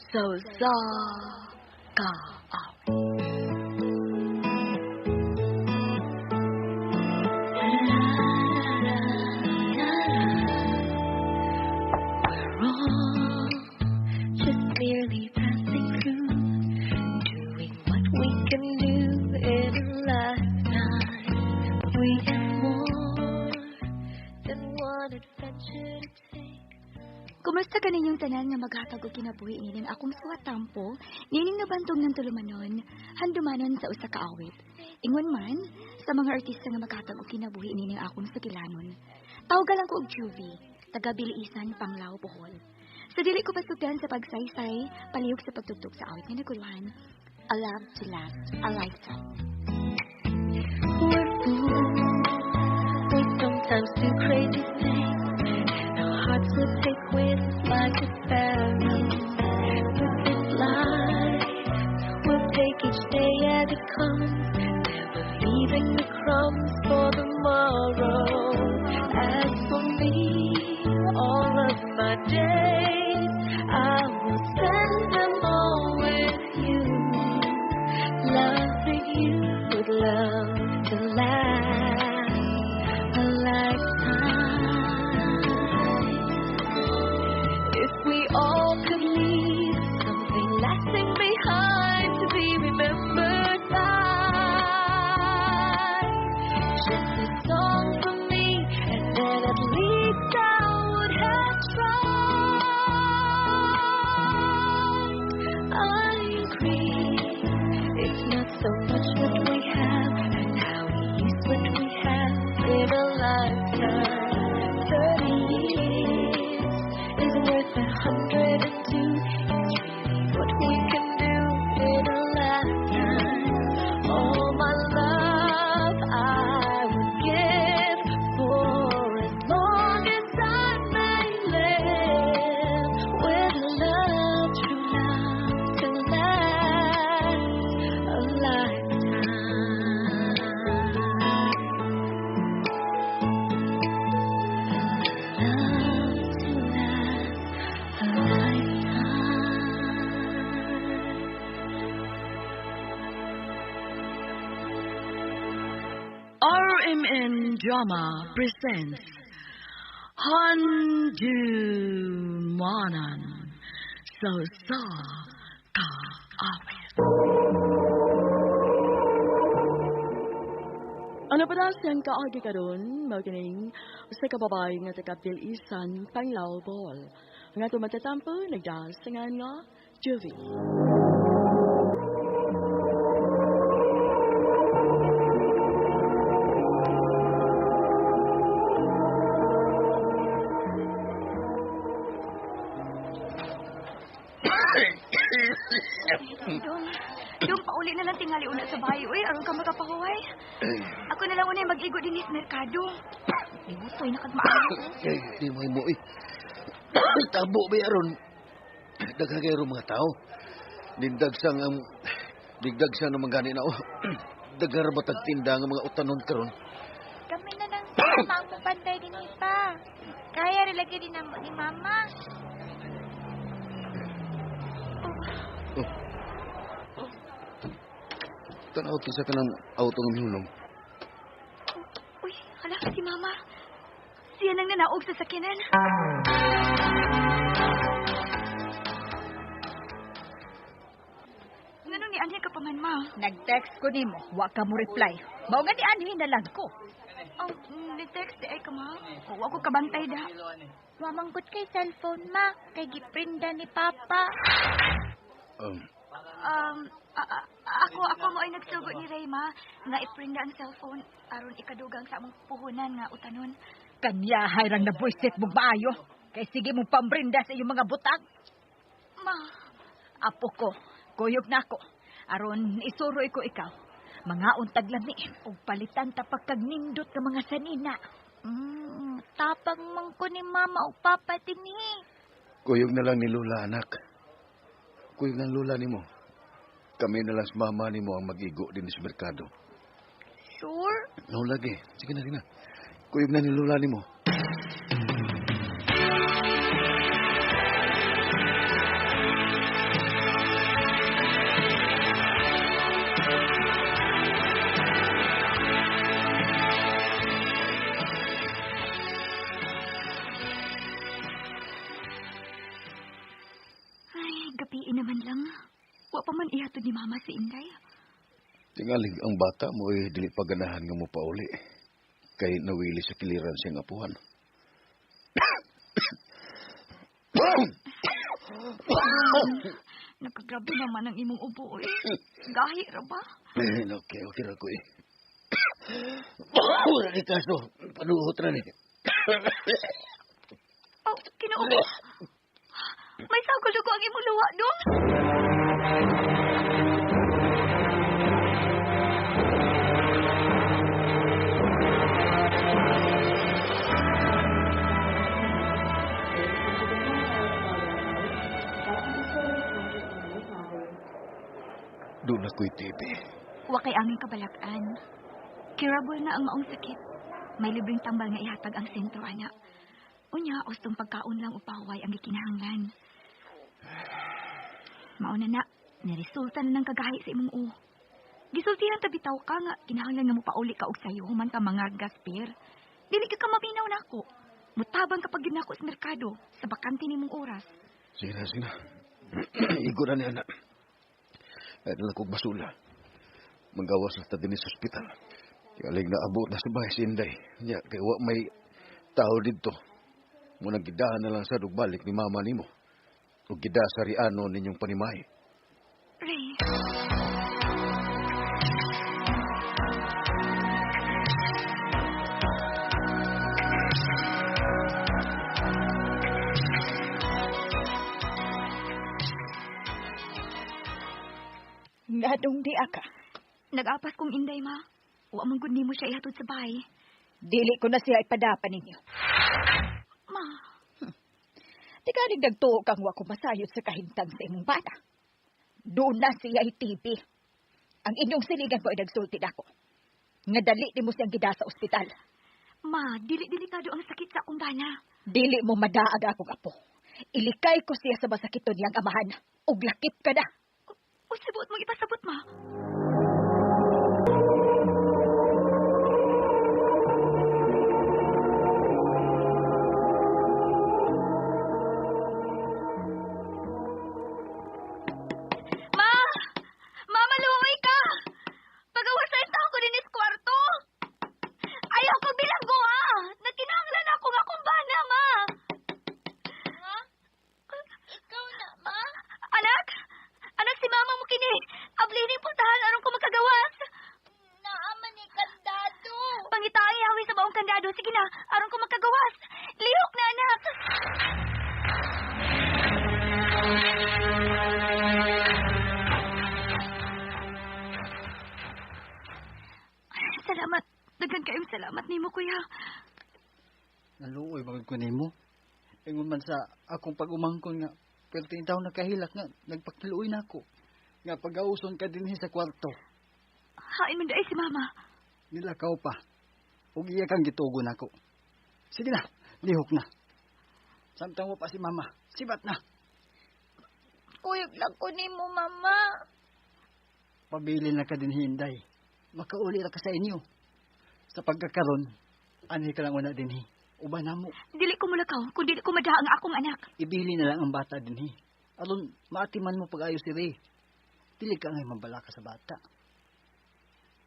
Sa usa ka awit. We're all just merely passing through, doing what we can do in a lifetime. We have more than one adventure to take. Kumusta kaninyong tanan nga maghatag og kinabuhi nining akong suwatampo, nining nabantog ng tulumanon, handumanon sa usa ka awit. Ingon man sa mga artista nga maghatag og kinabuhi nining akong sugilanon. Tawga lang ko og Juvie, taga Biliisan, Panglao, Bohol. Sa dili ko pasugdan sa pagsaysay, palihog sa pagtugtog sa awit nga naguluhan, A Love to Last a Lifetime. We're fools, we sometimes do crazy things, and our hearts will take wings like a sparrow. But this life, we'll take each day as it comes, never leaving the crumbs for the morrow. As for me, all of my days, I will spend them all with you, loving you with love to last a lifetime. If we all could leave something lasting behind to be remembered by, just a song from me, and then at least I would have tried. I agree, it's not so much what we have as how we use what we have in a lifetime. 30 years is worth 102. It's really what we can do in a lifetime. All my love I would give for as long as I may live. With love, true love, to last a lifetime. Love to last a lifetime. RMN Drama presents Handumanan sa usa ka awit. Ano pa na siyang kaagi karon, mao kining usa ka babae nga taga Bilisan, Panglao, Bohol. Nga tumatatampo nagdasangan nga Juvie. Dong, dong, pauli na lang tingali una sa bahay, uy, aron ka makapahuway. Ako na lang unay mag-igo din sa merkado. Libutoy na kag maayo. Ay, di mo imo, eh. Tabo ba aron? Daghan kayo mga tao. Dindagsang ang digdagsang naman gani na oh. Daghan ra ba tagtinda nga mga utanon karon? Kami na lang sa mama ang mupanday din pa. Kaya rin lagi din namo ni mama. Oh. Tanaw kinsa ka ng auto nga mihulong. Uy, hala si mama. Siya nang nanaog sa sakyanan. Ngano ni anhi ka pa man, ma? Nag-text ko nimo, wa ka mo reply. Mao nga ni anhi na lang ko. Oh, ni-text di ay ka, ma. Wa ko kabantay da. Wa manggut kay cellphone, ma. Kay giprinda ni papa. Ako mo ay nagsugo ni Ray, ma, nga iprinda ang cellphone aron ikadugang sa among puhunan nga utanon. Kanyahay rang nabuisit mo maayo. Kay sige mong pambrinda sa iyong mga butang. Ma, Apo ko, kuyog na ako. Aron isuroy ko ikaw. Mga untag lami ug palitan ta pagkag nindot nga mga sanina. Tapang man ko ni mama ug papa dinhi. Kuyog na lang ni Lola, anak. Kuyog ng Lola nimo. Kami na lang sa mama nimo ang mag-igo din sa merkado. Sure? No, lagi. Sige na, sige na. Kuyog na ni Lola nimo. man lang, wa pa man ihatod ni Mama si Inday. Tingalig ang bata mo ay dili pa ganahan nga mo pauli. Kay nawili sa kiliran siyang apuhan. Nagkagrabe naman ang imong ubo, eh. Gahi ra ba? Okay, okay ra ko eh. Wala ni kaso. Panuhot ra ni. Oh, kinaubo. May sagol ko ang imong luwa, dong. Doon ako'y TV. Wa kay aming kabalakan. Curable na ang maong sakit. May libreng tambal nga ihatag ang sentro, ana. Unya, ustong pagkaon lang upaway ang gikinahanglan. Mauna na, niresulta na ng kagahi sa imong uho. Gisultihan ta bitaw ka nga, kinahanglan nga mopauli ka og sayo human ka mga gasper. Dili ka maminaw nako. Mutabang kapag gid nako sa merkado, sa bakante nimong oras. Sige na, sige na. Igo na ni anak. Ay, dala kong basula. Manggawas na ta din sa ospital. Kalig na abot na sa bahay si Inday. Nya, kay wa may tao dito. Munang gidahan na lang sa dugbalik ni mama nimo. O gida sa riano ninyong panimahi. Ray. Ngadong di aka. Nag-apas kong Inday, ma. Wa man gud nimo siya ihatod sa bahay. Dili ko na siya ipadapa ninyo. Ma. Tigaling nagtuo kang wa ko masayod sa kahintang sa imong bata. Doon na siya TV. Ang inyong siligan ko ay nagsulti nako. Nga dali nimo siyang gida sa ospital. Ma, dili delikado ang sakit sa akong bana. Dili mo madaag akong apo. Ilikay ko siya sa masakiton niyang amahan. Ug lakip ka na. O sabot mong ipasabot, ma. Ma! Ma, maluoy ka! Pagawa sa tao ko din is kwarto! Ayaw ko bilanggo, ha! Nagkinahanglan ako nga akong bana, ma! Ha? Ikaw na, ma? Anak! Anak, si mama mo kini! Ablinin puntahan aron ko makagawas! Naaman ni kandado! Pangitaay hawi sa maong kandado. Sige na, aron ko makagawas! Lihok na, anak! Salamat. Daghan kayong salamat nimo, kuya. Naluoy bagod ko nimo. Ingon man sa akong pag-umangkon nga perting taon nakahilak nga nagpakluoy nako. Nga pag-auson ka dinhi sa kwarto. Hain man daay si mama. Nilakaw pa. Ug iya kang gitugon nako. Sige na, lihok na. Samtang mo pa si mama, sibat na. Kuyog lang ko nimo, mama. Pabili na ka dinhi, Inday. Makauli ra ka sa inyo. Sa pagkakaron, anhi ka lang una dinhi. Uban na mo. Dili ko mulakaw, kung dili ko madaha ang akong anak. Ibili na lang ang bata dinhi. Aron maatiman mo pag-ayos si Ray. Dili ka ngay mabalaka sa bata.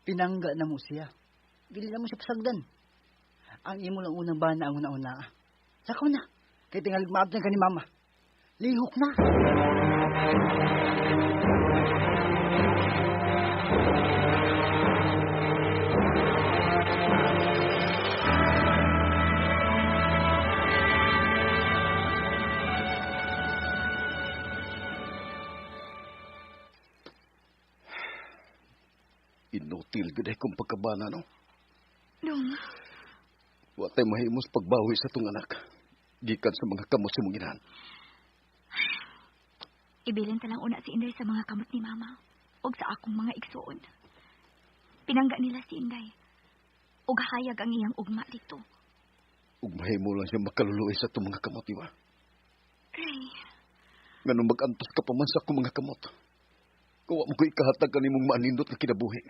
Pinangga na mo siya. Dili na mo siya pasagdan. Ang imo lang unang bana ang una-una. Sakaw na. Kay tingalig maabtan ka ni mama. Lihok na. Inutil gud ay kong pagkabana, no? Dong. Wa tay mahimos pagbawi sa tong anak. Gikan sa mga kamot sa mong inahan. Ibilin ta lang una si Inday sa mga kamot ni Mama ug sa akong mga igsuon. Pinangga nila si Inday. Ug hayag ang iyang ugma dito. Ug mahimo lang siya makaluluoy sa itong mga kamot, di ba? Ray. Nganong mag-antos ka pa man sa akong mga kamot. Kuwa mo ko ikahatag ka nimong maanindot na kinabuhi.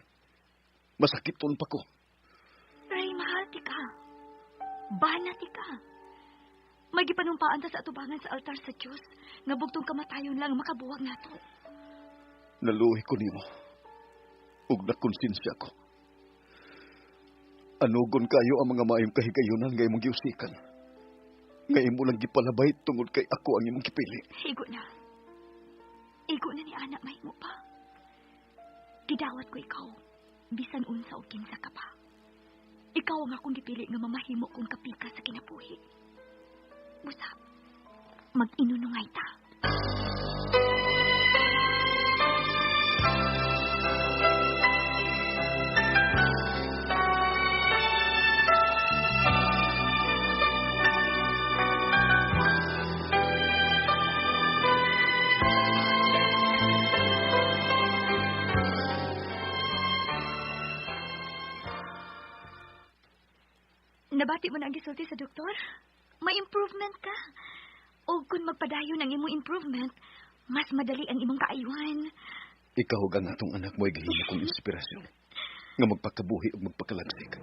Masakiton pa ko. Ray, mahal ti ka. Bana ti ka. May gipanumpaan ta sa atubangan sa altar sa Dios nga bugtong kamatayon lang ang makabuwag nato. Naluhi ko nimo. Ug nakonsensya ko. Anugon kayo ang mga maayong kahigayunan nga imong giusikan. Nga imo lang gipalabay tungod kay ako ang imong gipili. Igo na. Igo na ni anak mahimo pa. Gidawat ko ikaw, bisan unsa o kinsa ka pa. Ikaw ang akong gipili nga mamahimo kong kapika sa kinabuhi. Busa, mag-inunungay ta. Nabati mo na ang gisulti sa doktor? May improvement ka. O kung magpadayon ang imong improvement, mas madali ang imong kaayuhan. Ikaw ang atong anak mo ay gihimo kong inspirasyon nga magpakabuhi ug magpakalagsik.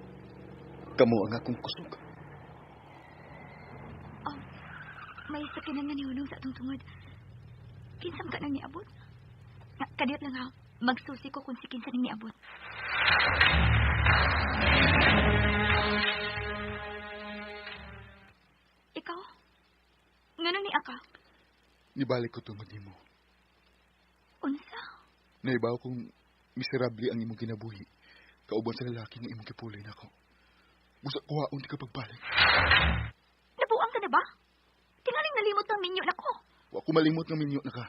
Kamo ang akong kusog. Oh, may sakinan nga nihunong sa atong tungod. Kinsam ka nang niabot? Kadiyot lang ha, magsusi ko kung si kinsa nang niabot. Ikaw? Nganong ni aka? Nibalik ko tungod nimo. Unsa? Naibaw kong miserable ang imong kinabuhi. Kauban sa lalaki nga imong gipulay nako. Busa kuhaon di ka pagbalik. Nabuang ka na ba? Tingaling nalimot ang minyo nako. Wa ko malimot nga minyo na ka.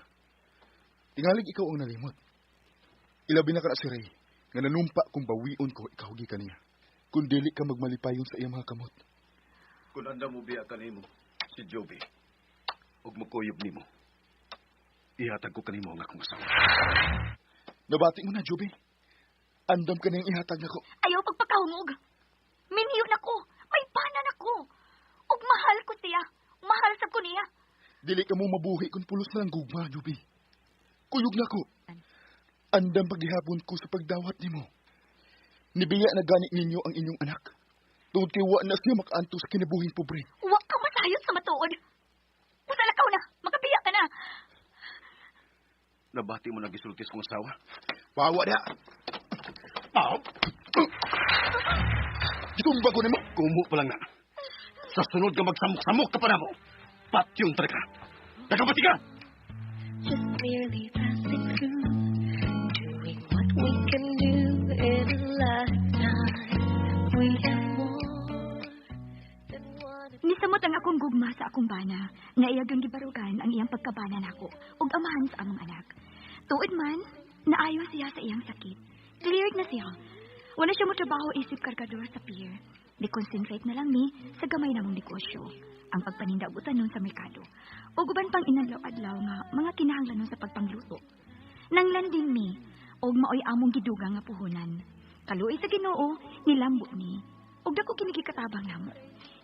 Tingalig ikaw ang nalimot. Ilabi na ka na si Ray, nga nanumpa kung bawion ko ikaw gi kaniya. Kung dili ka magmalipayon sa iyang mga kamot. Kung anda mo biya kanimo, si Joby, ug mukuyog nimo, ihatag ko kanimo ang akong asawa. Nabati mo na, Joby. Andam ka na yung ihatag nako. Ayaw pagpakahungog. Minyo nako. May pana nako. Ug mahal ko siya. Mahal sab ko niya. Dili ka mo mabuhi kung pulos na lang gugma, Joby. Kuyog nako. Andam paghihapon ko sa pagdawat nimo. Nibiya na gani ninyo ang inyong anak. Tungod kay wa na siya makaanto sa kinabuhing pobre. Wa ka masayod sa matuod. Musalakaw na. Makabiya ka na. Nabati mo na gisulti sa kong asawa? Wawa na. Pao! Gitumba ko nimo. Kumo pa lang na. Sa sunod ka magsamok-samok ka pa na mo. Patyon talaga. Nagkabati ka! Just merely passing through, doing what we can do in a lifetime. We have more than what Nisamot ang akong gugma sa akong bana, nga iyagang gibarugan ang iyang pagkabana nako ug amahan sa among anak. Tuod man, naayo siya sa iyang sakit. Cleared na siya. Wala siya motrabaho isip kargador sa pier. Di-concentrate na lang mi sa gamay namong negosyo. Ang pagpaninda og utanon sa merkado. Ug uban pang inadlaw-adlaw nga mga kinahanglanon sa pagpangluto. Nanglandin mi og maoy among gidugang nga puhunan. Kaluoy sa Ginoo, nilambot ni. Ug dako kini gikatabang namo.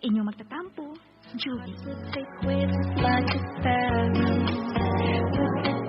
Inyong magtatampo, Julie. would take with us like a sparrow.